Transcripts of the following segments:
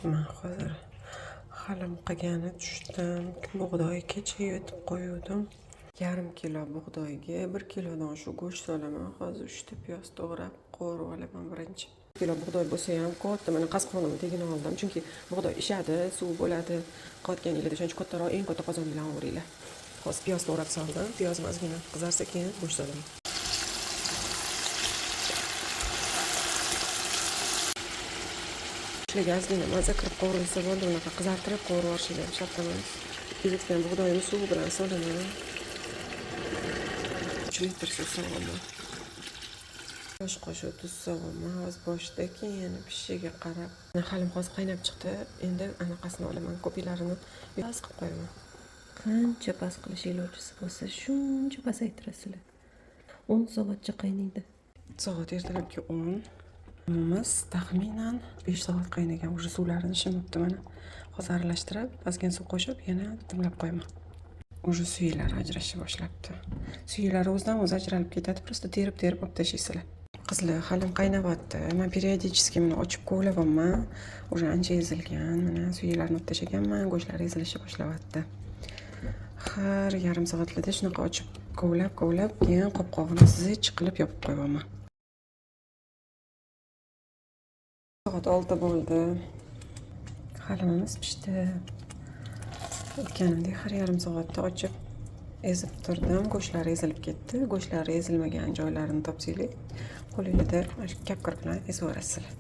Man hozir halim qilgani tushdim. Bug'doy kecha yutib qo'yuvdim. Yarim kilo bug'doyga 1 kilodan shu go'sht solaman. Hozir 3 ta piyoz to'g'rab qovurib olaman birinchi. Kilo bug'doy bo'lsa ham katta mana qasqonimni tagini oldim. Chunki bug'doy ishadi, suv bo'ladi. Qotganinglarda o'shaning uchun kattaroq, eng katta qozon bilan qovuringlar. Hozir piyoz to'g'rab soldim. Piyozim ozgina qizarsa, keyin go'sht solaman. Go'shtlarga ozgina maza kirib qovurilsa bo'ldi, unaqa qizartirib qovurib yuborishinglar ham shart emas. Ezitgan bug'doyimni suvi bilan solaman. 3 litr suv solaman. Osh qoshiq tuz solaman hozir boshida, keyin yana pishishiga qarab. Halim hozir qaynab chiqdi. Endi anaqasini olaman, ko'piklarini past qilib qo'yaman. Qancha past qilish ilojisi bo'lsa, shuncha pasaytirasizlar. 10 soatcha qaynaydi. Soat ertalabki 10. Miz taxminan 5 soat qaynagan. Уже suvlarini shimibdi mana. Hozir aralashtirib, ozgina suv qo'shib, yana dimlab qo'yaman. Уже suyaklari ajrashishni boshlabdi. Suyaklari o'zidan o'zi ajralib ketadi. Просто terib terib olib tashlaysizlar. Qizlar, halim qaynayapti. Man периодически buni ochib kovlayapman. Уже ancha ezilgan. Mana, suyaklarni olib tashlaganman, go'shtlari ezilishni boshlayapti. Har yarim soatlarda shunaqa ochib kovlab kovlab, keyin qopqog'ini zich qilib yopib qo'yaman. Soat 6 bo'ldi. Halimimiz pishdi. Aytganimdek, har yarim soatda ochib ezib turdim. Go'shtlari ezilib ketdi. Go'shtlari ezilmagan joylarini topsanglar, qo'linglarda mana shu kapkir bilan ezib yuborasizlar.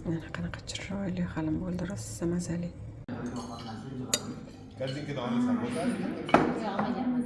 Mana, qanaqa chiroyli halim bo'ldi, rosa mazali. Korzinkadan olasan bo'lsa. Yo'q, olmaganman.